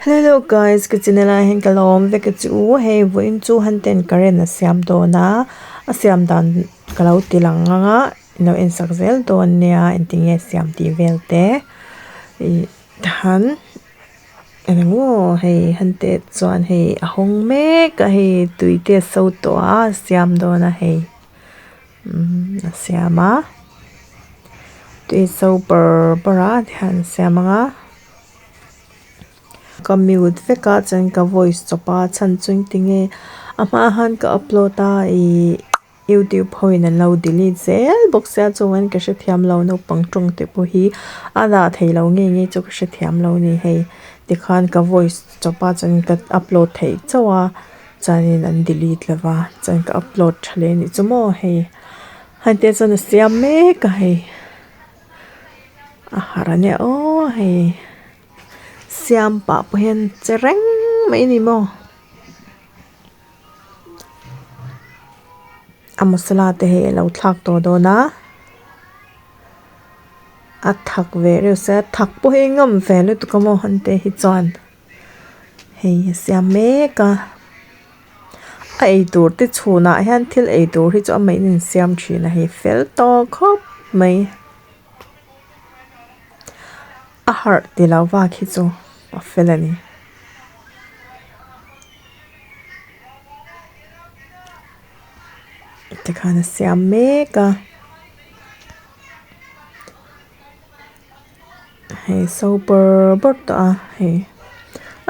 Hello guys ka channel ah hian ka lo awm vek a chu hei vawiin chu hunten current a siam dawn a a siam dan ka lo ti lang ang a in lo en sak zel dawn nia engtin nge siam tih vel te ih tahan engemaw hei hunte chuan hei a hawng mek a hei tui te a so tawh a a siam dawn a hei. Umm a siam a tui so bawrh bawrh a tihian an siam ang a ka mute vek a chuan ka voice chawp a chhan chu engtinge a hma khan ka upload a ihh youtube ho in an lo delete zel bawk sia chuan ka hrethiam lo naupang tawng te pawh hi a dah thei lo nge nge chu ka hrethiam lo a ni hei tikhan ka voice chawp a chuan ka upload theih chauh a. Chuanin an delete lo va chuan ka upload tha leh anih chu maw hei hengte chuan a siam mek a hei a harh ania aw hei siam pah pawh hian che reng mai a ni maw a masala te hi a lo thlak tawh dawn a a thak ve reuh sia thak pawh hi a ngam ve lutuk a maw hengte hi chuan. Hei a siam mek a a eitur te chhunah hian thil eitur hi chu amah in an siam thin a hei fel tawh khawp mai a harh ti lo vak hi chu a fel a ni. Tikhan a siam mek a. Hei so bawrh bawrh tawh a hei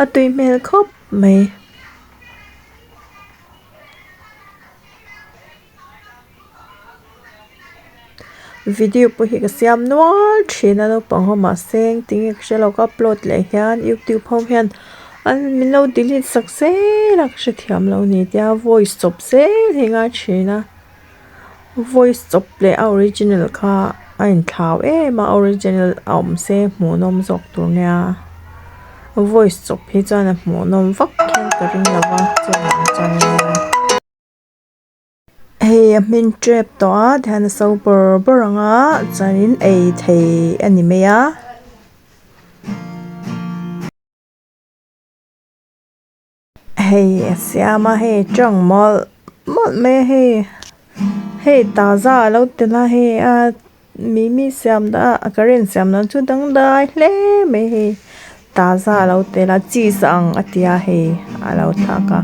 a tui hmel khawp mai. Video pawh hi ka siam nual thin a naupang ho mahse engtin nge ka hre lo ka upload leh hian youtube ho hian an min lo delete sak zel a ka hrethiam lo a ni tia voice chawp zel hi a ngai thin a. Voice chawp leh a original kha a inthlau em a original a awm se hmuhnawm zawk tur nia voice chawp hi chuan a hmuhnawm vak hian ka ring lo va chuvang chuan hei a hmin tep tawh a tihian a so bawrh bawrh ang a chuanin ei thei a ni mai a. Hei a siam a hei tawng mawlh mawlh mai a hei hei taza a lo tel a hei a mimi siam dah a current siam dan chu dangdai hle mai hei taza a lo tel a cheese a ang a tia hei a lo thlak a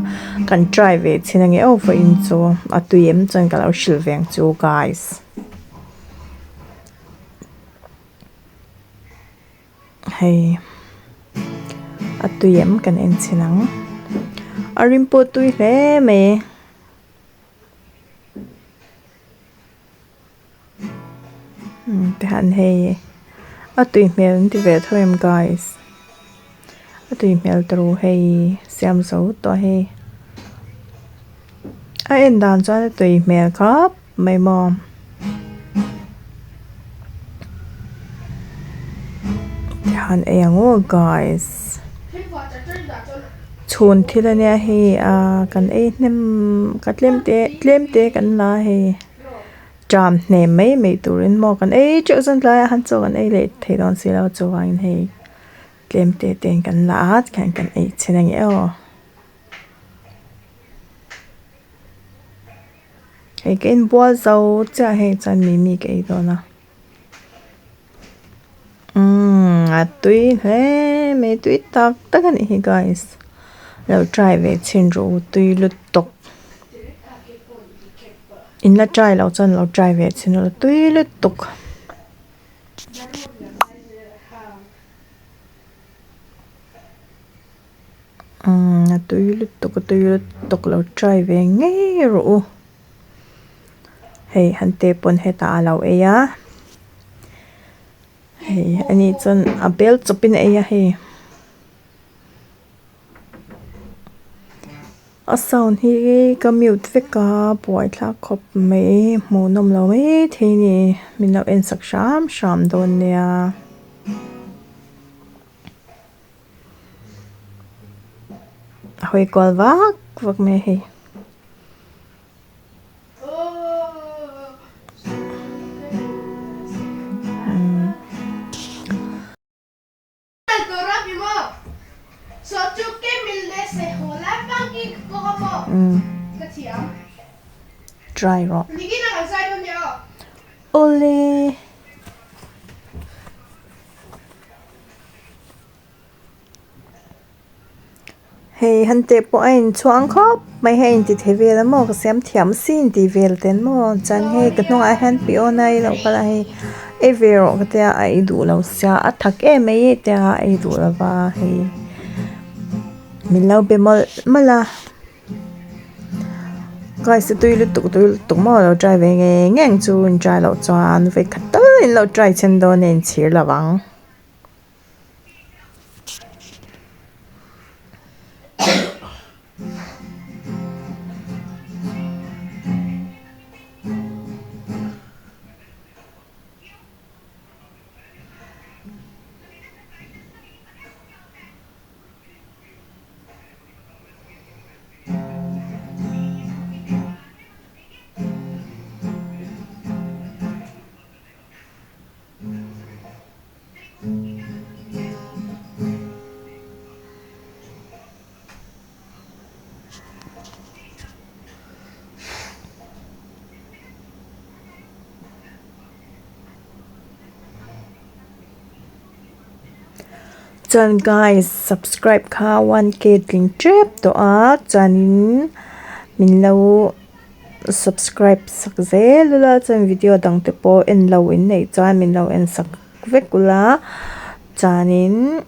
kan try ve chhin ange aw vawiin chu a tui em chuan ka lo hrilh ve ang chu guys. Hei a tui em kan en chhin ang a rim pawh a tui hle mai tihian hei a tui hmel an ti ve tho em guys a tui hmel turu hei siam zo tawh hei a en dan chuan a tui hmel khawp mai maw. Tihian ei ang aw guys chhun thil ania hei ah kan ei hnem ka tlem te tlem te kan la a hei ṭam hnem mai mai turin maw kan ei teuh chuan tlaiah khan chaw kan ei leh thei dawn si lo chuvangin hei tlem te te in kan la a tikhian kan ei chhin ange aw. Hei ka inbual zo chiah hei chuan mimi ka ei dawn a umm a tui hle mai tui tak tak a nih hi guys lo try ve chhin rawh u tui lutuk in la try loh chuan lo try ve chhin rawh tui lutuk. Umm a tui lutuk a tui lutuk lo try ve ngei rawh u hei han te pawn hetah a lo ei a hei ani chuan a bel chawp in a ei a hei a sound hi ka mute vek a buaithlak khawp mai hmuhnawm lo maithei a ni min lo en sak hram hram dawn nia. A hawi kual vak vak mai a hei. Umm try rawh. Awle. Hei han teh pawh a inchhuang khawp mai hei inti thei vel a maw ka siam thiam si inti vel ten maw chuan hei ka hnungah hian pi awn a ilo kal a hei ei ve rawh ka tia a ei duh lo sia a thak em mai e tia a ei duh lova hei min lo be mawlh mawlh a guys a tui lutuk tui lutuk maw lo try ve ngei ngei ang chu in try loh chuan vawikhat tal in lo try chhen dawn a inchhir lo ang. Chuan guys subscribe kha 1k tling tep tawh a chuanin min lo. Subscribe sak zel ula chuan video dang te pawh en lo in neih chuan min lo en sak vek ula chuanin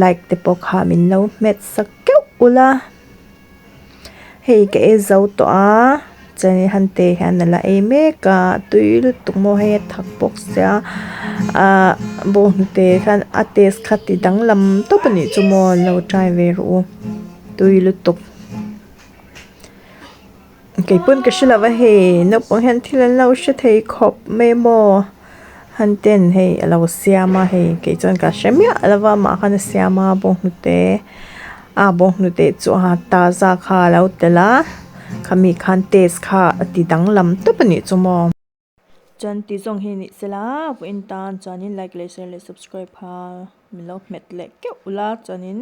like te pawh kha min lo hmet sak keuh ula hei ka ei zo tawh a chuanin han te hian a la ei mek a tui lutuk maw hei a thak bawk sia ahh bawnghnute khan a taste kha ti danglam tawp a nih chu maw lo try ve rawh u tui lutuk. Kei pawn ka hre lo va hei naupang hian thil an lo hre thei khawp mai maw han ten hei a lo siam a hei kei chuan ka hre miah lo va amah khan a siam a bawnghnute a bawnghnute chu a taza kha a lo telh a khami khan taste kha a ti danglam tawp a nih chu maw. Chuan tih zawng hi ni sela vawiin tan chuanin like leh share leh subscribe kha min lo hmet leh keuh ula chuanin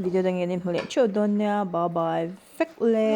video dangin in hmu leh theuh dawn nia bye bye vek ule.